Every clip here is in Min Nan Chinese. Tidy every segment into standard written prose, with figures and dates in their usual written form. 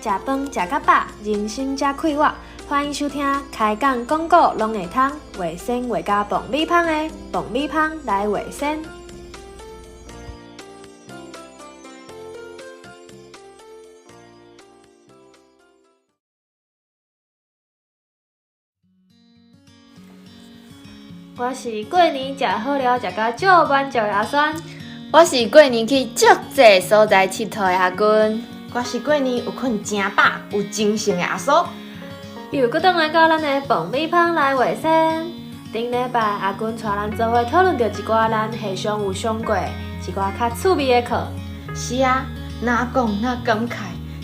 食飯食甲飽，人生才快活。歡迎收聽開講廣告攏會通，衛生畫甲爆米香的爆米香來衛生。我是過年食好料食甲足滿足的阿酸，我是過年去足濟所在𨑨迌的阿君，我是過年有睏誠飽有精神的阿蘇。又閣轉來到咱的爆米香來衛生。頂禮拜阿君帶咱做伙討論著一寡咱系上有上過一寡較趣味的課。是啊，若講若感慨，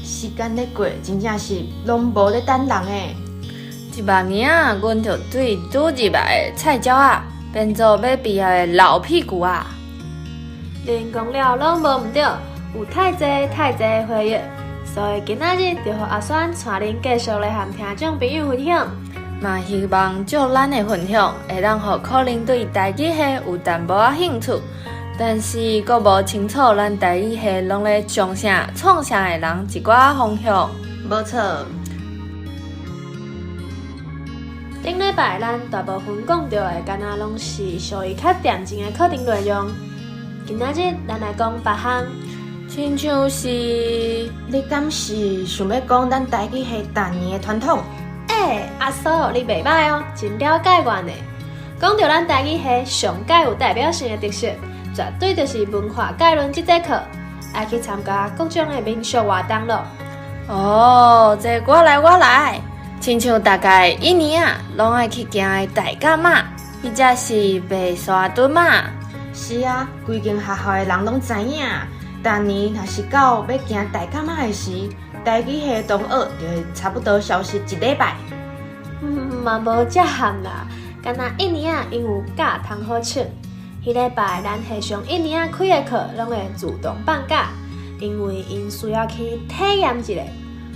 時間咧過，真正是攏無咧等人的。一目爾仔，阮就對拄入來的菜鳥仔，變做欲畢業的老屁股仔。恁講了攏無毋對，有太濟太濟的回憶，所以今仔日就予阿酸帶恁繼續來和聽眾朋友分享。嘛希望藉咱的分享，會當予可能對台語系有淡薄仔興趣，但是閣無清楚咱台語系攏咧上啥創啥的人一寡方向。無錯。頂禮拜咱大部分講著的，敢若攏是屬於較恬靜的課程內容。今仔日咱來講別項，親像是你敢是想欲講咱台語系逐年的傳統？欸，阿蘇，你袂䆀哦，真了解我呢。講著咱台語系上蓋有代表性的特色，絕對就是文化概論這節課，愛去參加各種的民俗活動囉。哦，這我來我來。親像大概一年仔，攏愛去行的大甲媽，彼隻是白沙屯媽。是啊，規間學校的人攏知影，逐年若是到欲行大甲媽的時，台語系的同學就會差不多消失一禮拜。嘛無遮譀啦，敢若一年仔𪜶有假通好請。彼禮拜咱系上一年仔開的課，攏會自動放假，因為𪜶需要去體驗一下。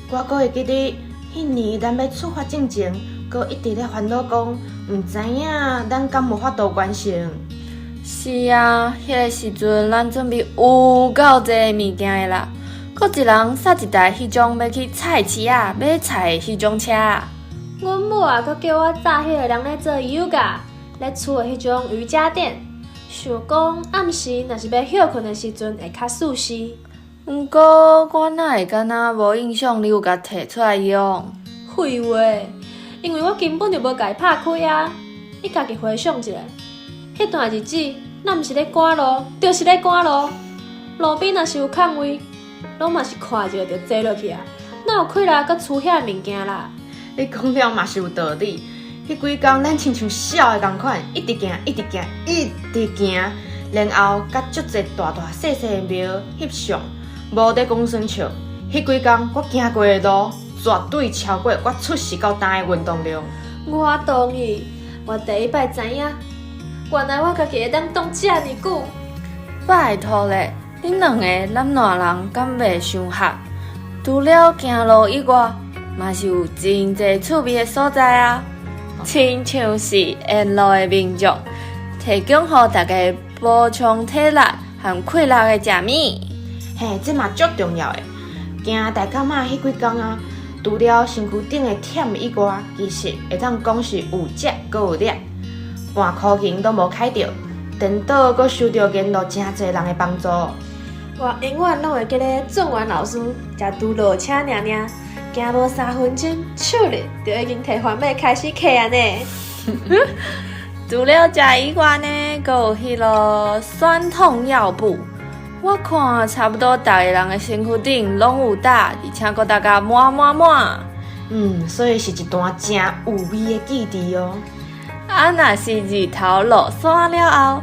我閣會記得，彼年咱欲出發進前，閣一直咧煩惱講，毋知影咱敢有法度完成。是啊，彼个時陣咱準備有夠濟物件的啦，閣一人捒一台彼種欲去菜市仔買菜的彼種車。阮母啊，閣叫我紮彼个人咧做瑜伽，咧厝的彼種瑜伽墊，想講暗時若是欲歇睏的時陣會較舒適。毋過我哪會敢若無印象你有共提出來用？廢話，因為我根本就無共伊拍開啊！你家己回想一下，彼段日子，咱毋是咧趕路，就是咧趕路。路邊若是有空位，攏嘛是看著就坐落去啊，哪有氣力閣捫遐物件啦？你講了嘛是有道理。彼幾工咱親像痟的仝款，一直行，一直行，一直行，然後佮足濟大大細細的廟翕相，無咧講耍笑。彼幾工我行過的路，絕對超過我出世到今的運動量。我同意，我第一擺知影，原來我家己會當動遮爾久。拜託咧，恁兩个南爛人敢袂傷合？除了行路以外，嘛是有真濟趣味的所在啊！親像是沿路的民眾，提供予大家補充體力和氣力的食物。嘿，這嘛足重要的。行大甲媽彼幾工啊，除了身軀頂的忝以外，其實會當講是有食閣有掠，半箍銀攏無開著，顛倒閣受著沿路誠濟人的幫助。我永遠攏會記得鄭元老師才拄落車爾爾，行無3分鐘，手咧就已經提番麥開始客啊呢。除了食以外呢，閣有彼囉酸痛藥布。我看差不多逐个人的身軀頂攏有打，而且閣打甲滿滿滿。所以是一段誠有味的記憶哦。啊，若是日頭落山了後，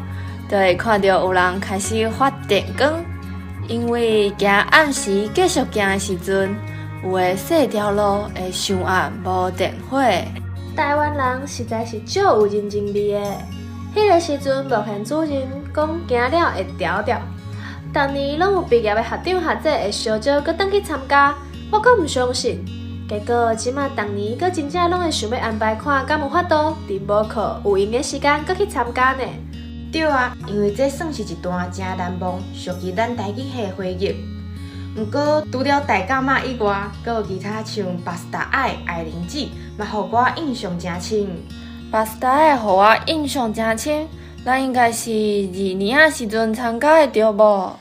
就會看著有人開始發電光，因為行暗時繼續行的時陣，有的細條路會傷暗無電火。台灣人實在是足有人情味的。彼个時陣，幕賢主任講行了會調調。逐年攏有畢業的學長學姐會相招閣轉去參加，我閣毋相信。結果這馬逐年閣真正攏會想欲安排看敢有法度，佇無課有閒的時間閣去參加呢。對啊，因為這算是一段誠難忘、屬於咱台語系的回憶。毋過除了大甲媽以外，閣有其他像巴斯達愛、愛玲子，嘛予我印象誠深。巴斯達愛予我印象誠深，咱應該是二年仔時陣參加的對無？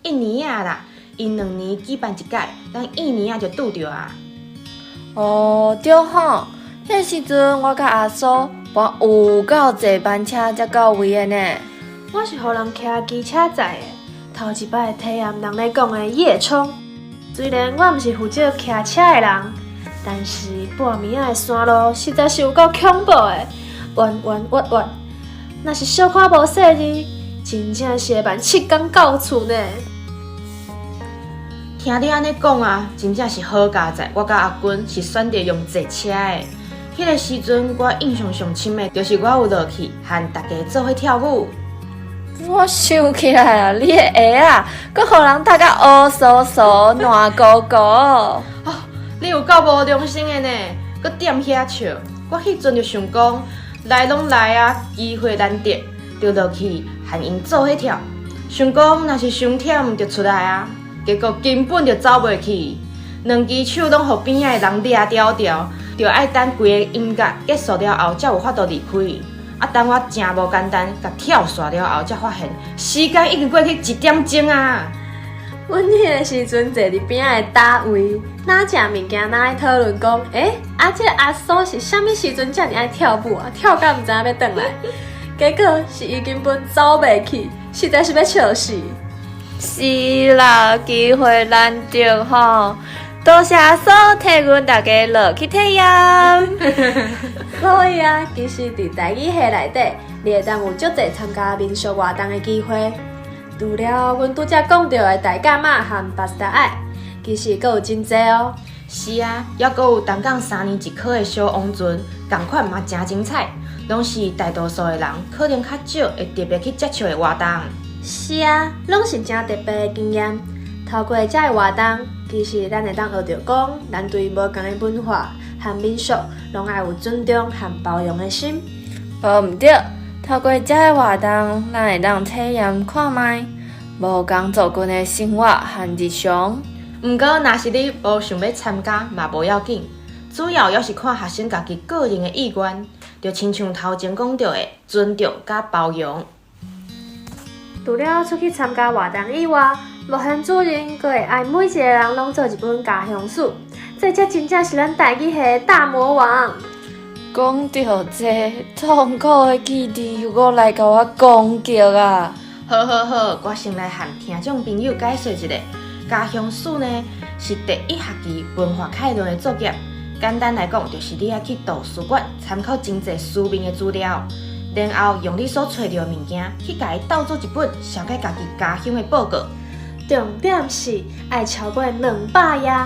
一年仔啦，𪜶2年舉辦一屆，咱一年仔就拄著啊。哦，對吼，彼時陣我佮阿蘇跋有夠濟班車才到位的呢。我是予人騎機車載的，頭一擺體驗人咧講的夜衝。雖然我毋是負責騎車的人，但是半暝仔的山路實在是有夠恐怖的，彎彎彎彎。若是小可無細膩，真正是會慢7工到厝呢。聽你按呢講啊，真正是好佳哉！我佮阿君是選擇用坐車的。彼個時陣，我印象上深的，就是我有落去和大家做伙跳舞。我想起來啊，你的鞋仔，閣予人踏甲烏趖趖、爛糊糊。哦，你有夠無良心的呢！閣踮遐笑。我彼陣就想講，來攏來啊，機會難得，就落去和𪜶做伙跳。想講若是傷忝就出來啊，結果根本就走袂去，兩支手攏予邊仔的人掠牢牢，就愛等規個音樂結束了後，才有法度離開。啊，等我誠無簡單，共跳煞了後，才發現時間已經過去一點鐘啊！阮彼個時陣坐佇邊仔的搭位，哪食物件哪咧討論講，欸，啊，這個阿蘇是啥物時陣遮爾愛跳舞啊？跳甲毋知影欲轉來，結果是伊根本走袂去，實在是欲笑死。是啦，機會難得吼，多謝阿蘇替阮大家落去體驗。所以啊，其實佇台語系內底，你會當有足濟參加民俗活動的機會。除了阮拄才講著的大甲媽和巴斯達愛，其實閣有真濟哦。是啊，猶閣有東港3年一考的小王船，仝款嘛誠精彩，攏是大多數的人可能較少會特別去接觸的活動。是啊，攏是誠特別的經驗。透過這个活動，其實咱會當學著講，咱對無仝的文化和民俗，攏愛有尊重和包容的心。無毋對，透過這个活動，咱會當體驗看覓無仝族群的生活和日常。毋過，若是你無想欲參加，嘛無要緊。主要猶是看學生家己個人的意願，就親像頭前講著的尊重佮包容。除了出去參加活動以外，樂賢主任閣會愛每一个人攏做一本家鄉史，這才真正是咱台語系的大魔王。講著這痛苦的記憶又閣來共我攻擊啊！好好好，我先來和聽眾朋友解說一下，家鄉史呢是第一學期文化概論的作業。簡單來講，就是你愛去圖書館參考真濟書面的資料，然後用你所揣著的物件去共伊鬥做一本紹介家己家鄉的報告。重點是愛超過200頁。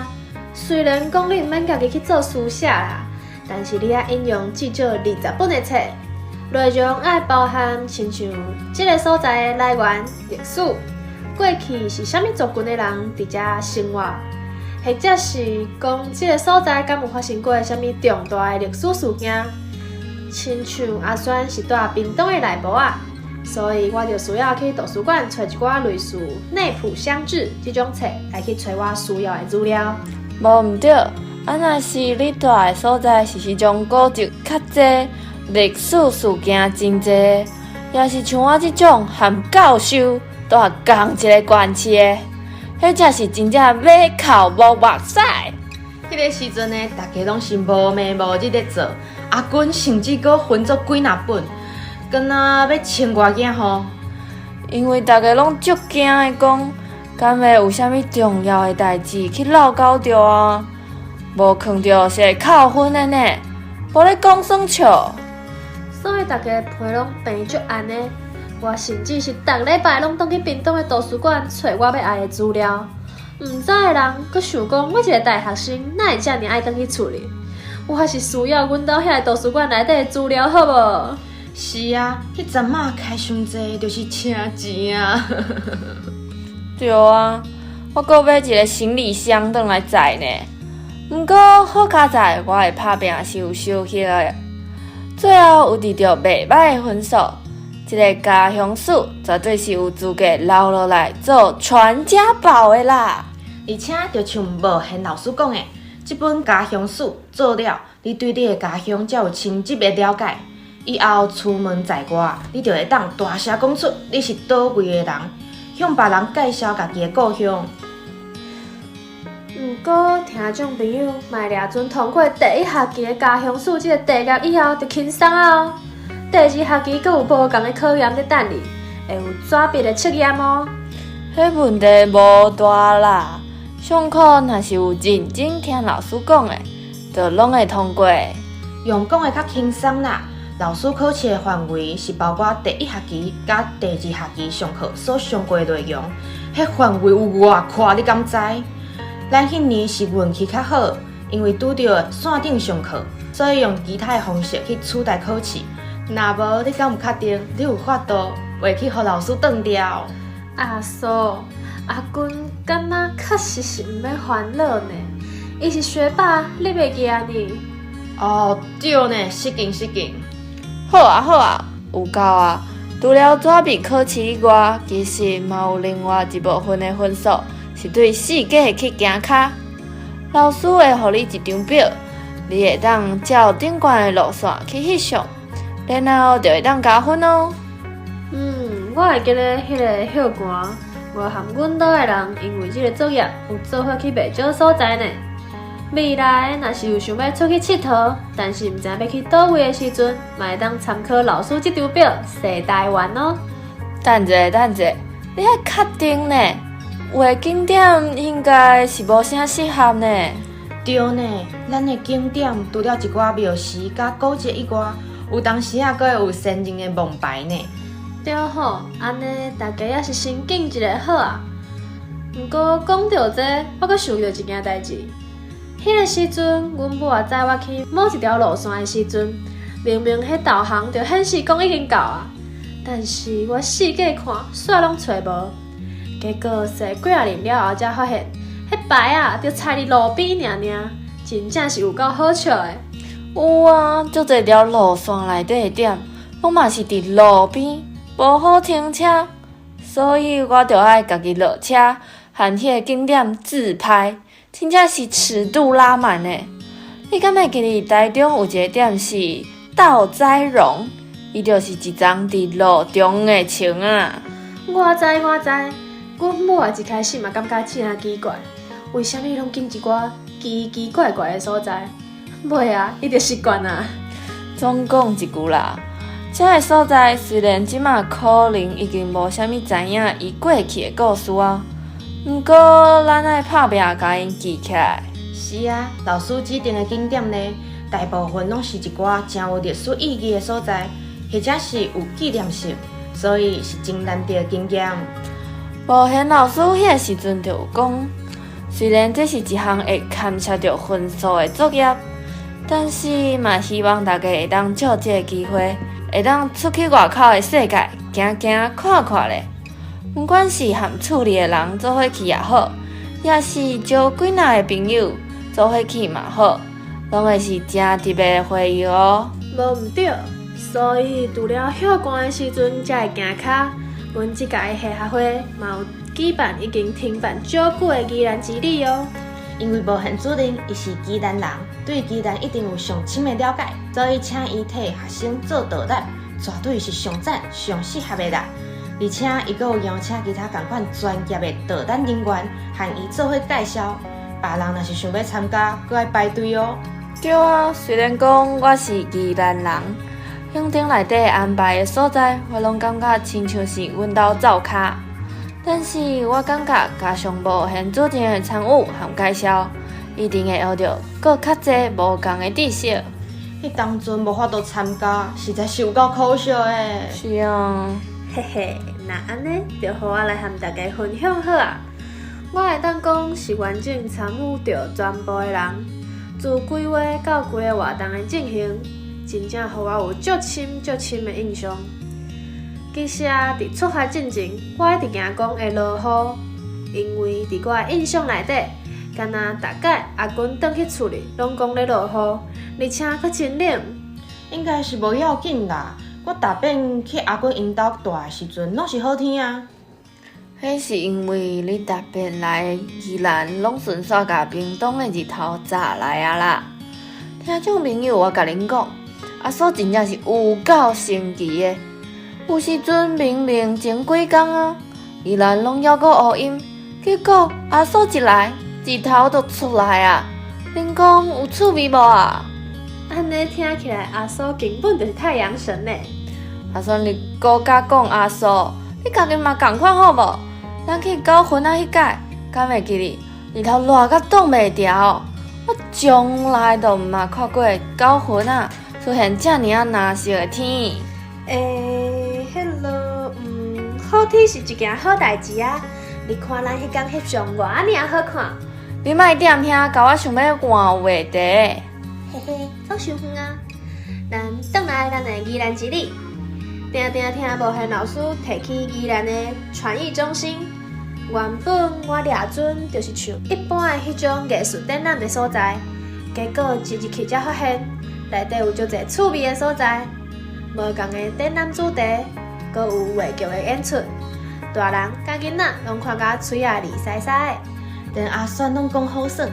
雖然講你毋免家己去做書寫啦，但是你愛引用至少20本的冊，內容愛包含親像這个所在的來源、歷史、過去是啥物族群的人佇遮生活，或者是講這个所在敢有發生過啥物重大的歷史事件。親像阿萱是住屏東的內埔仔，所以我就需要去圖書館揣一寡類似內埔鄉志這種冊來去揣我需要的資料。無毋對，啊若是你住的所在是彼種古蹟較濟、歷史事件真濟，抑是像我這種和教授住仝一个縣市的，彼才是真正欲哭無目屎。彼个時陣呢，大家攏是無暝無日咧做，阿君甚至閣分做幾若本，敢若欲穿外囝吼。因為大家攏足驚的講，敢會有啥物重要的代誌去落勾著啊？無囥著是會扣分的呢，無咧講耍笑。所以大家皮攏平足絚的，我甚至是逐禮拜攏轉去屏東的圖書館揣我欲愛的資料。毋知的人閣想講，我一个大學生哪會遮爾愛轉去厝裡？我是需要阮兜遐个圖書館內底的資料，好無？是啊，彼陣仔開傷濟就是車錢啊。對啊，我閣買一个行李箱轉來載呢。毋過好佳在，我的拍拚是有收效的。最後有得著袂䆀的分數，這个家鄉史絕對是有資格留落來做傳家寶的啦。而而且就像無限老師講的，這本家鄉史做了，你對你的家鄉才有深入的了解。以後出門在外，你就會當大聲講出你是佗位的人，向別人介紹家己的故鄉。毋過，聽眾朋友，莫掠準通過第一學期的家鄉史這个題目以後就輕鬆啊哦。第二學期閣有無仝的考驗佇等你，會有紙筆的測驗哦。彼問題無大啦，上課若是有認真聽老師講的，就攏會通過。用講的較輕鬆啦。老師考試的範圍是包括第一學期佮第二學期上課所上過的內容，彼範圍有偌闊，你敢知？咱彼年是運氣較好，因為拄著線頂上課，所以用其他的方式去取代考試。若無，你敢有確定你有法度袂去予老師當掉？阿蘇，阿君敢若確實是毋免煩惱呢？伊是學霸，你袂記啊呢？哦，對呢，失敬失敬。好啊好啊，有夠啊！除了紙筆考試以外，其實嘛有另外一部分的分數是對四界去行跤。老師會予你一張表，你會當照頂懸的路線去翕相，然後就會當加分哦。嗯，我會記得彼个歇寒，我和阮兜的人因為這个作業有做伙去袂少所在呢。未來若是有想欲出去𨑨迌，但是毋知欲去佗位的時陣，嘛會當參考老師這張表，踅台灣哦。等者，等者，你愛確定呢？有的景點應該是無啥適合呢。對呢，咱的景點除了一寡廟寺佮古蹟以外，有當時仔閣會有先人的墓牌呢。對吼，按呢大家也是先敬一下好啊。毋過講著這，我閣想著一件代誌。彼个時陣，阮母仔載我去某一條路線的時陣，明明彼導航就顯示講已經到啊，但是我四界看，煞攏揣無。結果踅幾仔輪了後，才發現彼牌仔就踩佇路邊爾爾，真正是有夠好笑的。有啊，足濟條路線內底的點，攏嘛是佇路邊，無好停車，所以我就愛家己落車，和彼个景點自拍。真正是尺度拉滿呢！你敢會記得台中有一个點是倒栽榕，伊就是一叢佇路中的樹啊。我知我知，阮母仔一開始嘛感覺誠奇怪，為啥物攏揀一寡奇奇怪怪的所在？尾仔，伊就習慣啊。總講一句啦，這个所在雖然這馬可能已經無啥物知影伊過去的故事啊。毋過，咱愛拍拚共𪜶記起來。是啊，老師指定的景點呢，大部分攏是一寡誠有歷史意義的所在，或者是有紀念性，所以是真難得的經驗。無限老師彼个時陣就有講，雖然這是一項會牽涉著分數的作業，但是嘛希望大家會當藉這个機會，會當出去外口的世界行行看看咧。毋管是和厝裡的人做伙去也好，抑是招幾若個朋友做伙去嘛好，攏會是誠特別的回憶哦。無毋對，所以除了歇寒的時陣才會行跤，阮這屆的系學會嘛有舉辦已經停辦足久的宜蘭之旅哦。因為無限主任伊是宜蘭人，對宜蘭一定有上深的了解，所以請伊替學生做導覽，絕對是上讚上適合的啦。而且伊閣有邀請其他仝款專業的導覽人員，和伊做伙介紹。別人若是想欲參加，閣愛排隊哦。對啊，雖然講我是宜蘭人，行程內底安排的所在，我攏感覺親像是阮兜灶跤。但是我感覺加上無限主任的參與和介紹，一定會學著閣較濟無仝的知識。彼當陣無法度參加，實在是有夠可惜的。是啊。嘿嘿，若按呢，就予我來和大家分享好啊。我會當講是完整參與著全部的人，自規劃到規个活動的進行，真正予我有足深足深的印象。其實啊，佇出發進前，我一直驚講會落雨，因為佇我的印象內底，敢若逐擺阿君轉去厝裡，攏講咧落雨，而且閣真冷。應該是無要緊啦。我逐擺去阿君𪜶兜蹛的時陣，攏是好天啊。彼是因為你特別來宜蘭，攏順紲共屏東的日頭炸來啊啦！聽眾朋友，我共恁講，阿蘇真正是有夠神奇的。有時陣明明前幾工啊，宜蘭攏猶閣烏陰，結果阿蘇一來，日頭就出來啊！恁講有趣味無啊？按呢聽起來，阿蘇根本就是太陽神呢。阿孫，你閣敢講阿蘇？你家己嘛仝款好無？咱去九份仔彼擺，敢會記得？日頭熱甲擋袂牢，我從來都毋捌看過九份仔出現遮爾仔藍色的天。欸，彼落，好天是一件好代誌啊！你看咱彼工翕相偌爾好看。你莫踮遐，共我想欲換話題。嘿嘿，走傷遠啊！咱轉來咱的宜蘭之旅，定定聽無限老師提起宜蘭的傳藝中心。原本我掠準就是像一般的彼種藝術展覽的所在，結果一入去才發現內底有足濟趣味的所在，無仝的展覽主題，閣有話劇的演出，大人佮囡仔攏看甲喙仔膩澀澀的。連阿選攏講好耍，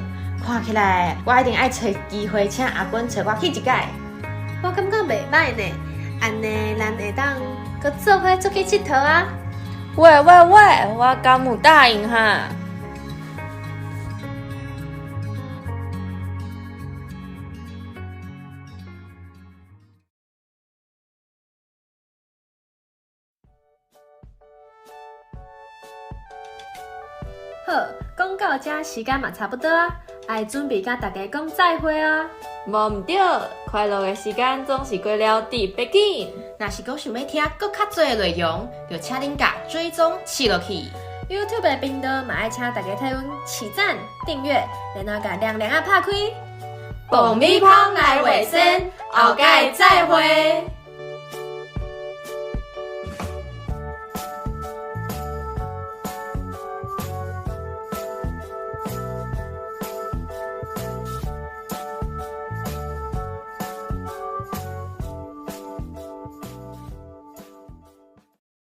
看起來我一定愛揣機會請阿君揣我去一擺。我感覺袂䆀呢，按呢咱會當閣做伙出去𨑨迌啊！喂喂喂，我敢有答應哈？好，講到這時間嘛差不多啊，愛準備佮大家講再會啊。無毋對，快樂的時間總是過了特別緊。若是閣想欲聽閣較濟的內容，就請恁共追蹤試落去。 YouTube 的頻道嘛愛請大家替阮起讚、訂閱，然後共亮亮仔拍開。爆米香來衛生，後擺再會。